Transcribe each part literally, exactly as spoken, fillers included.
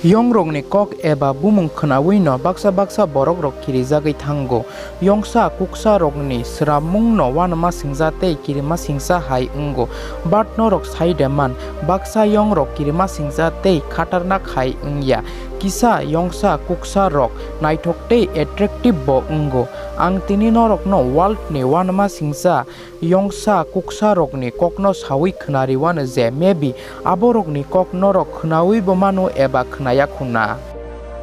Yongrokni kok eba bumung khnaui no baksa baksa borok rok kirijagwi thango. Yongsa kuksa rokni sramung no uanama singcha tei kirima singcha hai wngo. But norok sai de man, baksa yongrok kirima singcha tei khatarnak hai wngya. Kisa yongsa kuksa rok naithok tei attractive bo wngo. Ang tini norokno world ni uanama singcha yongsa kuksa rokni kokno saui khnari uano je maybe aborokni kok norok khnaui bo mano eba khnaya khuna.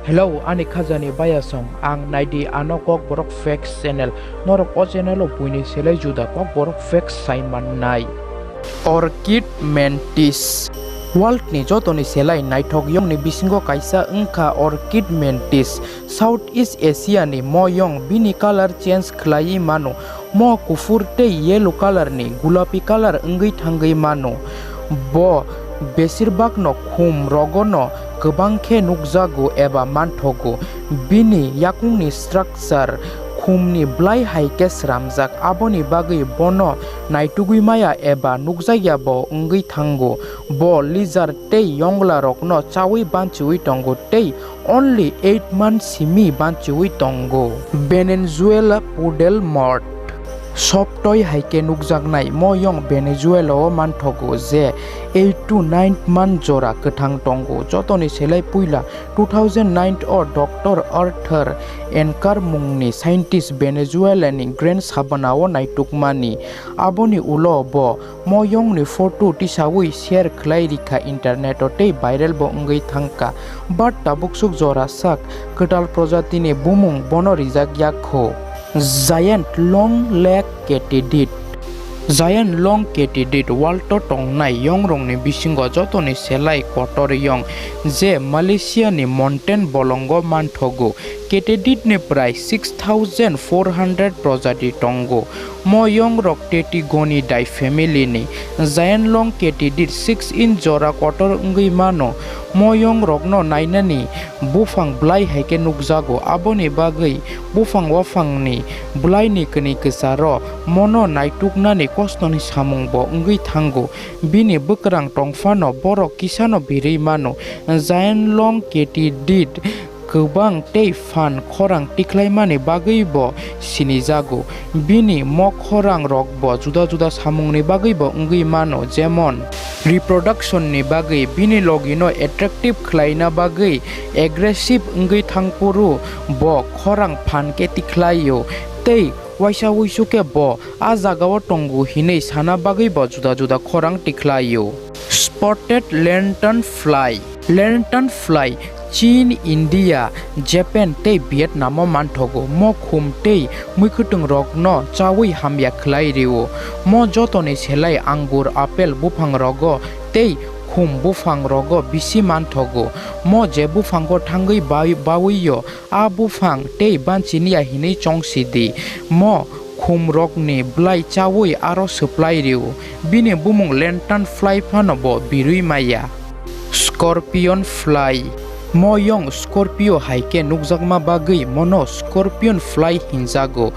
Hello, ani khajani bayasong, ang naidi ano Kokborok Facts channel. Norok o channel o buini selai juda Kokborok Facts sai mannai. Orchid mantis. World ni jotoni selai naithok yongni bisingo kaisa wngkha orchid mantis. South East Asia ni mo yong, bini colour change khlaiwi mano. Mo kuphur tei yellow colour ni gulapi colour wngwi thangwi mano. Bo besirbak no khum rogo no kwbang khe nukjago eba manthogo. Bini yakungni structure khumni blai hai khe sramjak, aboni bagwi bono naitugwi maya eba nukjakya bo wngwi thango. Bo lizard tei yongla rokno chaui banchiui tongo tei only eight months simi banchiui tongo. Venezuela poodle moth. Softoi hai khe nukjaknai mo yong Venezuela o manthogo je eight to nine month jora kwthang tongo. Jotoni selai puila two thousand nine o Doctor Arthur Encar mungni scientist Venezuela ni Gran Sabana o naitukmani. Aboni ulo bo mo yongni photo tisaui share khlai rikha internet o tei viral bo wngwi thangkha. But tabuksuk jora sak kwtal projatini bumung bono rijak ya kho. Giant long leg katydid. Giant long katydid world o tongnai yongrokni bisingo jotoni selai kotor yong, je Malaysia ni mountain bolongo manthogo. Katydid ni prai six thousand four hundred projati tongo. Mo yongrok Tetigonidae family ni. Giant long katydid six inch jora kotor wngwi mano. Mo yongrokno nainani buphang blai hai khe nukjago, aboni bagwi buphang waphangni blaini kwnwi kwcharo mono naituknani kostoni samung bo wngwi thango. Bini bwkrang tongphano borok kisano birwi mano. Giant long katydid kwbang tei phan khorang tikhlaimani bagwi bo sinijago. Bini mo khorang rok bo juda juda samungni bagwi bo wngwi mano, jemon reproduction ni bagwi bini logino attractive khlaina bagwi aggressive wngwi thangphuru bo khorang phan khe tikhlaio tei waisa wuisu khe bo a jagao tongo hinwi sana bagwi bo juda juda khorang tikhlaio. Spotted lantern fly. Lantern fly Chin, India, Japan tei Vietnam o manthogo. Mo khum tei muikwthwng rokno chaui hamya khlai rio. Mo jotoni selai angur, apple buphang rogo tei khum buphang rogo bisi manthogo. Mo je buphango thangwi bai-, bawio, a buphang tei banchini ya hinwi chongsidi. Mo khumrokni blai chaui aro swplai rio. Bini bumung lantern fly phano bo birwi maya. Scorpion fly. Mo yong Scorpio hai khe nukjakma bagwi mono scorpion fly hinjago.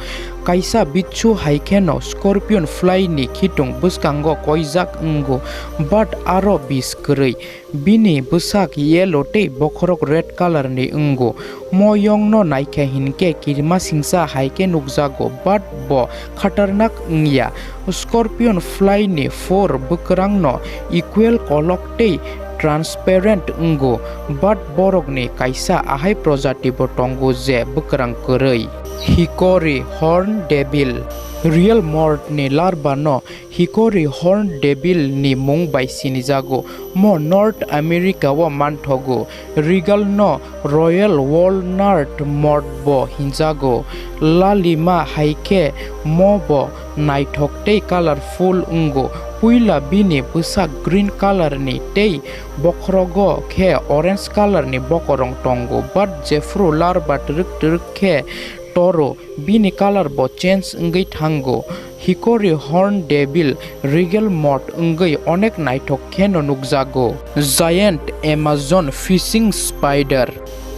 Kaisa bitsu hai kheno scorpion fly ni khitung bwskango koijak wngo, but aro bis kwrwi. Bini bwsak yellow tei bokhorok red colour ni wngo. Mo yongno naikha hinkhe kirima singsa hai khe nukjago, but bo khatarnak wngya. Scorpion fly ni phur bwkrangno equal kolok tei transparent wngo, but borokni kaisa ahai projati bo tongo je bwkrang kwrwi. Hickory horn devil. Real moth ni larva no Hickory horn devil ni mung bai sinijago. Mo North America o manthogo. Regal no royal walnut moth bo hinjago. Lalima hai khe mo bo naithok tei colourful wngo. Puila bini bwsak green colour ni tei bokhorogo khe orange colour ni bokorong tongo, but jephru larva twrwk twrwk khe toro, bini colour bo change wngwi thango. Hickory horn devil, regal moth wngwi onek naithok kheno nukjago. Giant Amazon fishing spider.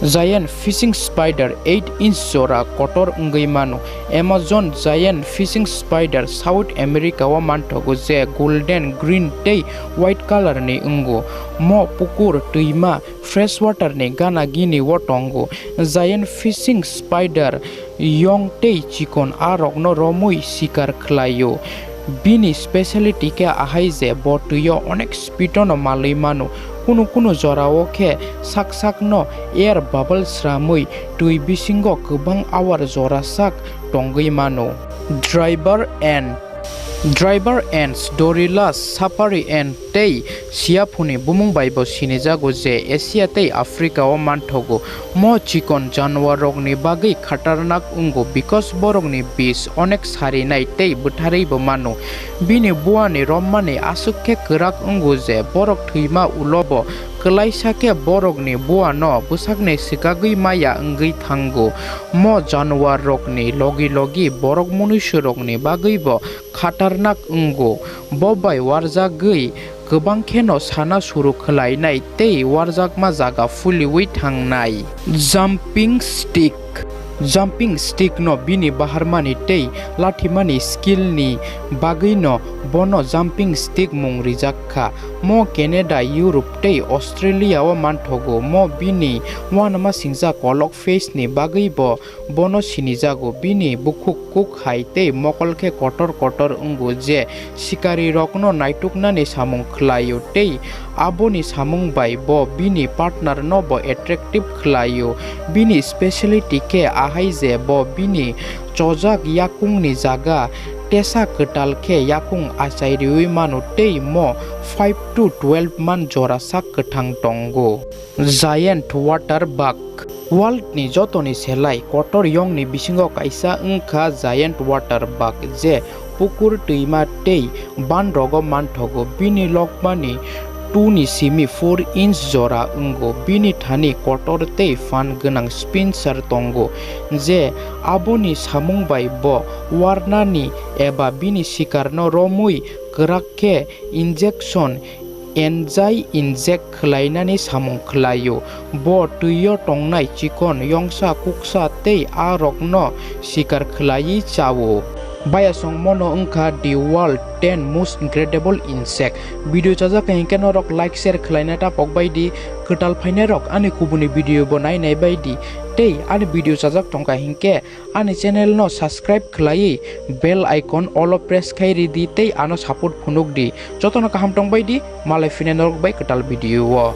Giant fishing spider eight inch jora kotor wngwi mano. Amazon giant fishing spider South America o manthogo, je golden, green tei white color ni wngo. Mo pukur, twima, freshwater ni gana gini o tongo. Giant fishing spider yong tei chikon a rokno romwi sikar khlaio. Bini speciality khe ahai je bo twio onek speed no malwi mano. Kunu kunu jorao khe sak sakno air bubble sramwi twi bisingo kwbang hour jora sak tongwi mano. Driver ant. Driver ants, Dorylus, sapari ant tei siaphuni bumung bai bo sinijago, je Asia tei Africa o manthogo. Mo chikon januar rokni bagwi khatarnak wngo, because borokni bis onek sarinai tei bwtharwi bo mano. Bini buani rommani aswk khe kwrak wngo je borok thwima ulo bo kwlaisa khe borokni buano bwsakni swkagwi maya wngwi thango. Mo januar rokni logi logi borok munuisu rokni bagwi bo khatarnak wngo. Bo bai warjagwi kwbang kheno sana suru khlainai tei warjakma jaga fuliwi thangnai. Jumping stick. Jumping stick no bini baharmani tei lathimani skill ni bagwi no bono jumping stick mung rijak kha. Mo Canada, Europe tei Australia o manthogo. Mo bini uanama singjak kolok face ni bagwi bo bono sinijago. Bini bukhuk kuk hai tei mokol khe kotor kotor wngo, je sikari rokno naituknani samung khlaio tei aboni samung bai bo bini partner no bo attractive khlaio. Bini speciality khe ahai je bo bini chojak yakungni jaga tesa kwtal khe yakung achai riwi mano tei mo five to twelve man jora sak kwthang tongo. Giant water bug. World ni jotoni selai kotor yongni bisingo kaisa wngkha giant water bug, je pukur, twima tei ban rogo manthogo. Bini lokmani two ni simi four inch jora wngo. Bini thani kotor tei phan gwnang spincer tongo, je aboni samung bai bo warnani eba bini sikarno romwi kwrak khe injection, enzyme inject khlainani samung khlaio. Bo twio tongnai chikon yongsa kuksa tei a rokno sikar khlaiwi chao. Bayasong mono wngkha the world ten most incredible insect. Video chajak hinkhe norok like share khlaina tapok bai di. Kwtal phainai rok ani kubuni video bo nai nai bai di. Tei ani video chajak tongkha hinkhe ani channel no subscribe khlaiwi bell icon all o press khai ridi tei ano support phunuk di. Jotono kaham tong bai di, malai phina norok bai kwtal video o.